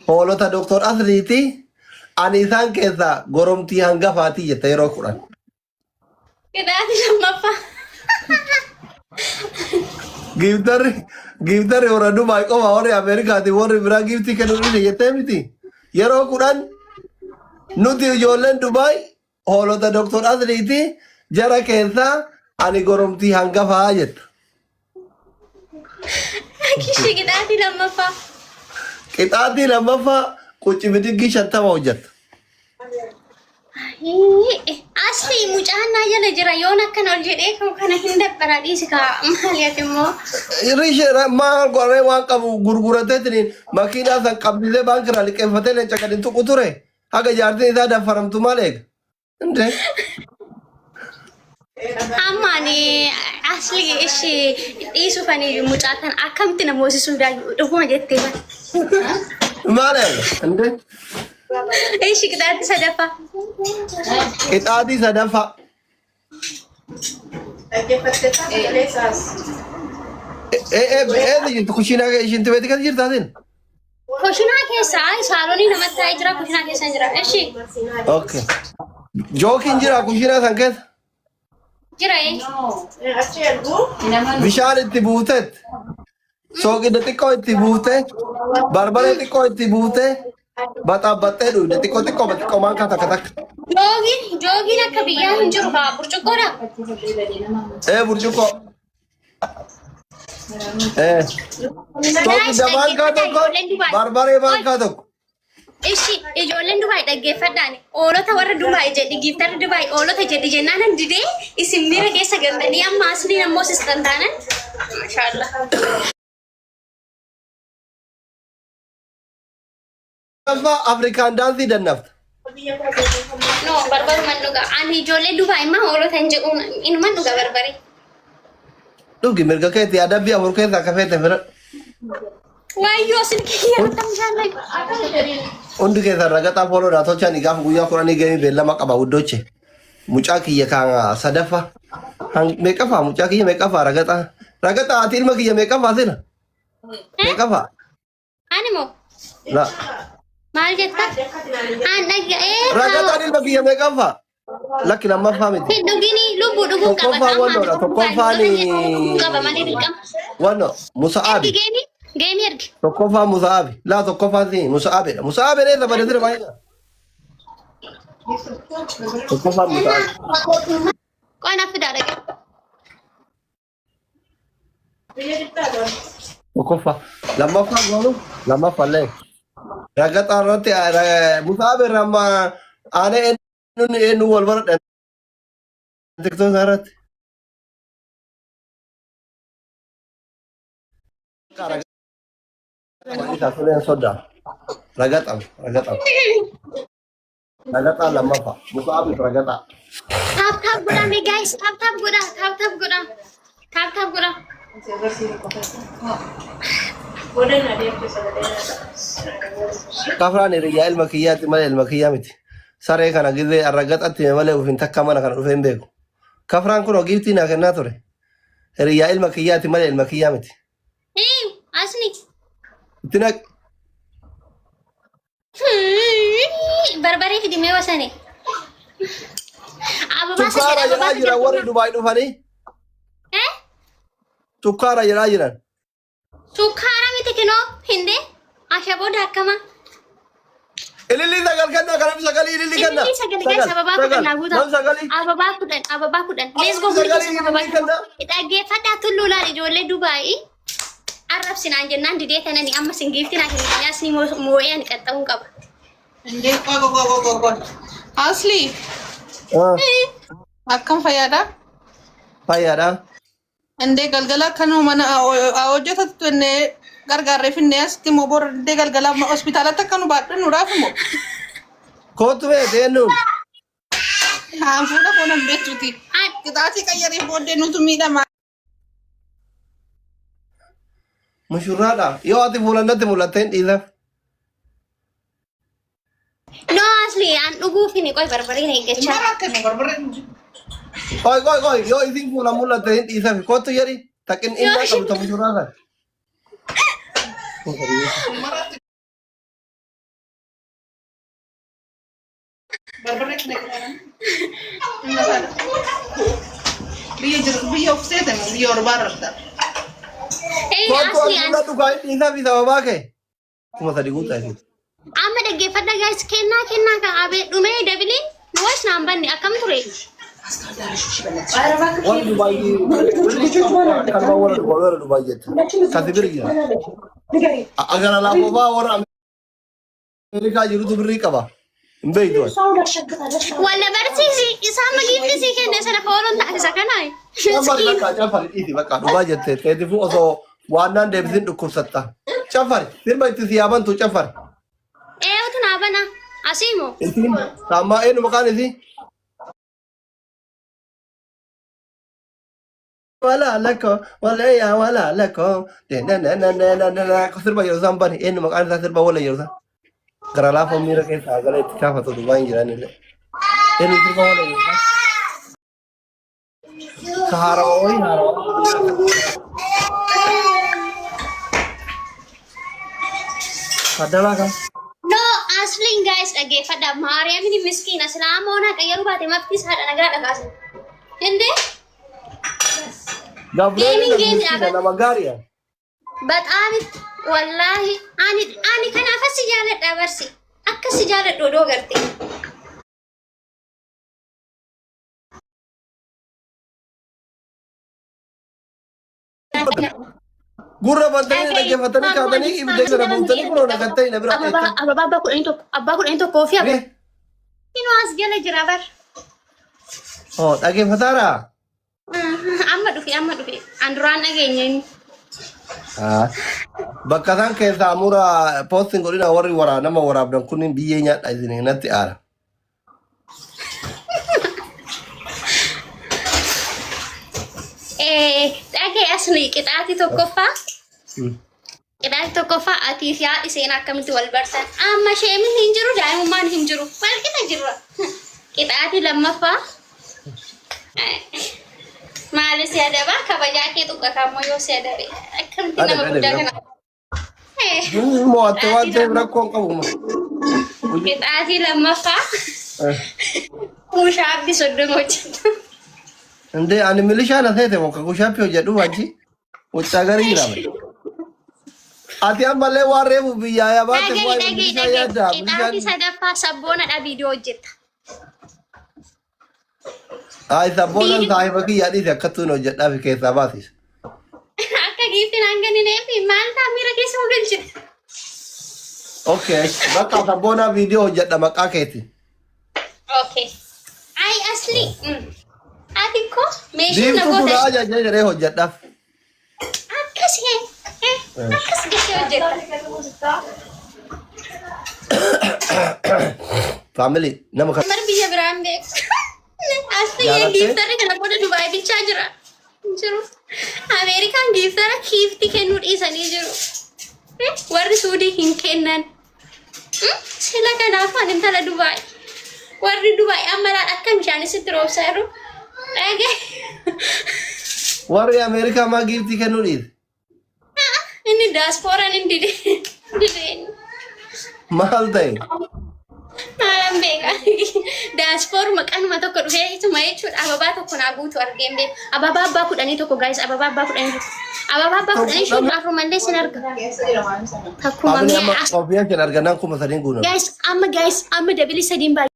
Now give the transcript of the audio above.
Hoolota Dooktor Asliiti. Ani isaan keessaa goromtii hangafaatii jetta yeroo 10. Qixaatii lammaffaa. Giiftarri giiftarri warra Dubaay qofa warri Ameerikaati warri biraa giiftii kennuu dhiise jettee miti. Yeroo 10 nuti ijoolleen Dubaay hoolota Dooktor Asliiti jara keessaa ani goromtii hangafaa jetta. Kishi qixaatii lammaffaa. Qixaatii lammaffaa qucci bidiggii 50 hojjetta. Asli mucaan naa jala jira yoon akkana ol jedhee ka'u kana hin dabbara dhiisi kaa maali ati immoo. Rishee maal godhee waan qabu gurgurateetiin makiinaa san qabsiisee baankiirraa liqeeffatee leenca gadi tuqu ture. Haga jaartiin isaa daffaramtu maal eega? Indee. Amma ani asli ishi dhiisuuf ani mucaa tan akkamitti na moosisuu daayu dhuguma jettee bara. Maal eega? Indee. Ishi qixaatii sadaffaa. Qixaatii sadaffaa. Dhaggeeffatteettaa sagalee isaas. Eessa jirtu kushiinaa ishiin tibeeti kan jirtaatiin? Kushinaa keessa saalonii namatti taa'ee jira kushinaa keessa jira. Ishi Okay. Jookiin jira kushiinaa san keessa. jira ee. Achi ergu. Bishaan itti buutet. Soogidda xiqqoo itti buute. Barbaree xiqqoo itti buute. Baxaabbaxxee dhuyde xiqqoo xiqqoo xiqqoo maankaa takka takka. Joogiin joogiin akka biyyaa hin jiru kaa burcuqqoodha. Ee burcuqqoo. Ee. Guys, Soogidda maankaa dhaggeeffadhaa tokko. ijoolleen Dubaay. Barbaree maankaa tokko. Ishi ijoolleen Dubaay dhaggeeffadhaan oolota warra Dubaay jedhi giiftarri Dubaay oolota jedhi jennaan an didee isin miira keessa galtanii amma asliin ammoo sistan taanan. Maashaallah. Lammaffaa Afrikaan daansii dannafta. No, barbaruman dhuga. Ani ijoollee Dubaay immoo hoolota hin jedhuun inuman dhuga barbaree. Dhugi mirga keetii adabbii afur keessaa akka feete filadhu. Waayyoo silkii kiyya irratti bishaan naqe. Hundi keessan ragaxaa fooloodhaa tolchanii gaafa guyyaa 10 geemii beellama qaba wuddoche. Mucaa kiyya kan sadaffa. Meeqaffaa mucaa kiyya meeqaffaa ragaxaa? Ragaxaa ati ilma kiyya meeqaffaa sila? Meeqaffaa? Ani moo La. maal jetta? An dhaga'ee Ragaxaan ilma kiyya meeqaffaa? Lakki lammaffaa miti. Hin dhugini lubbuu dhuguu qaba. Tokkoffaa wannoodha. Tokkoffaan Dhuguu qaba malee dirqama. wanno Musa'aabi. Ergi geemii geemii ergi. Tokkoffaa Musa'aabi. Laa tokkoffaan si Musa'aabiidha. Musa'aabi eessa bade sirba baay'ee. Tokkoffaan Musa'aabi. Qoy naaf fidaa dhaqe. Tokkoffaa. Lammaffaa goonu lammaffallee. Ragaxaa irratti Musa'aabi irraa amma aanee eenyuun eenyu wal baradhe tiktook irratti. Ragaxaa sodaa. Ragaxam ragaxam. Ragaxaa lammaffaa. Musa'aabi ragaxaa. Tap tap godhaa mee guys tap tap godhaa tap tap godhaa tap tap godhaa. Kafraan hiriyyaa ilma kiyyaatti malee ilma kiyyaa miti. Saree kana gizee arragaxatti hime malee ufin takka mana kana dhufee hin beeku. Kafraan kun giiftii naa kennaa ture. Hiriyyaa ilma kiyyaatti malee ilma kiyyaa miti. Hii asni. Itti naqi. Barbaree fidi mee wasane. Ababaa Sukkaara sagal jedhaa ababaa jiran sagal. warri Dubaay dhufanii. Eh? Sukkaara jedhaa jiran. Sukkaara miti kinoo hindee ashaboo daakkama. Ilillii sagal kennaa kanaaf sagalii ilillii kennaa. Ilillii sagal guys ababaa 10 naa guutaa. Nam sagalii. Ababaa 10 ababaa 10. Let's go hundi keessan ababaa 10. Dhaggeeffadhaa tulluu laal ijoollee Dubaayii. Arrabsinaan jennaan didee tanani amma sin giiftinaa hin asni moo'ee ani qaxxa'uun qaba. Indee qoy qoy qoy qoy qoy. Asli akkam fayyaadha? Fayyaadha. Indee galgala akkanuma mana hojjetatu innee gargaarree finnee asitti immoo bor indee galgala hospitaalatti akka nu baadhannuudhaaf immoo. Kootu mee seenuun. Haan fuula koo nan beektuuti. Qixaatii qayyaree booddee nutu miidhama. Mushurraadha. Yoo ati fuulan natti mul'atte hin dhiisaf. No asli an dhuguuf hin qoy barbareen eeggachaa. Maratte nu barbarreen. Qoy qoy qoy yoo isin fuulan mul'atte hin dhiisaf. Kootu jedhi taqin inni qabdu ta mushurraa sana. Maratte. Barbarree itti naqatan. Biyya jiru biyya of seete moo biyya orbaa irratti. Ee Kootu asli as an mul'atu gaa inni isaa fi sababaa kee. 3000 guutaa isin. Amma dhaggeeffadha guys, kennaa kennaa kan abee dhumee dabiliin nu was naan banne akkam ture. Warri Dubaay kanuma warra Dubaay warra Dubaay jetta. Kasi bira jira. Agara laafofaa warra Ameerikaa jirutu birrii qaba. Hin beektu ati. Walla barsiisi isaa magiifti sii kenne sana fooloon taasisa kanaa. Cafari Miskiin. bakka cafari dhiisi bakka dhugaa jette teetifuu osoo waannaan deebisin dhukkubsatta. Cafari sirba itti si yaabantu cafari. Eewtu naa bana asii moo. Isiin saammaa eenyu maqaan isii? Wala lako wala ya wala lako na na na na na na na sirba yeroo isaan bani eenyu maqaan isaa sirba wala yeroo isaan gara laafoo miira keessaa gara itti kaafatu Dubaay hin jiran illee. Eenyu sirba wala yeroo isaan? Ka haarawa wayii haarawa. Kaddalaa kan. No, asliin guys dhaggeeffadha. Maariyaamin miskiina silaa moonaa qayyaruu baate mafti isaa nagaa dhagaasa. Hindee? Gabriel Geemiin geemiidha miskiina bar. nama gaariidha. Baxaami wallaahi ani ani kanaaf si jaaladha barsi. Akka si jaaladhu odoo garte. Gurra bantanii dhaggeeffatanii kaatanii ibidda sana buutanii kunoo nagattanii na bira Ababaa dheettan. ababaa abbaa 11 abbaa 11 fi abbaa Mee? Inuu as jala jira bar. Oh, dhaggeeffataara? Amma dhufe amma dhufe. An duraan dhageenya inni. Ah. Bakka isaan keessaa mura poostiin godhina warri waraa nama waraabdan kunniin biyyee nyaadha isin natti aara. Dhagee asli qixaatii tokkoffaa. Qixaatii tokkoffaa atii fi haadhi seenaa akkamitti wal bartan. Amma sheemin hin jiru daa'imummaan hin jiru. Wal qixa jirra. Qixaatii lammaffaa. Maali si adabaa kabajaa kee tuqqa kaammoo yoo si adabe. Akkamitti nama Adabe guddaa adabe. kana. Mo'atte waan ta'eef rakkoo hin qabu. Qixaatii lammaffaa kuushaabbi 30 hojjetu. Indee ani milishaa na seete moo kuushaappii hojjedhu achi wuccaa garii jira. Ati ammallee waan reefu biyyaa yaa baate Dhagahi waa'ee dhagahi milishaa dhagahi. yaadda. Qixaatii Milishaan sadaffaa sabboonadha viidiyoo hojjetta. Ay sabboonaan saahiba kiyyaa dhiise akkattuun hojjedhaa fi keessaa baasisa. Akka giiftiin hanga ni neefi maal ta'a miira keessa nu galchite. Okay, bakka sabboonaa viidiyoo hojjedha maqaa keeti. Okay. Ay asli. Ati ko meeshaan na Diimtuu goota. kun ajaja jedhee hojjedhaaf. Akkas akkas jettee hojjetta. Family nama kan Mar biyya biraan beeku. Asli Jaalattee? giiftarri kana booda Dubaay bichaa jira. Hin jiru. Ameerikaan giiftara kiifti kennuu dhiisanii jiru. Warri Suudii hin kennan. Sila kanaaf ani intala Dubaay. Warri Dubaay amma laal akka bishaan isitti roobsaa jiru. Dhagee. Warri Ameerikaa maa giiftii kennuu dhiise? Inni daaspooraan hin dide. Dide inni. Maal ta'e? Maalan beeka. Daaspoor maqaanuma tokko dhufee ituma jechuudha. Ababaa tokko naa guutu argeen beeku. Ababaa abbaa 11 guys. Ababaa abbaa 11. Ababaa abbaa 15 afur mallee sin arga. Takkuma Family mi'a amma as. koofiyaan kan argannaan 3000 guunan. Guys amma guys amma dabilii sadiin baay'ee.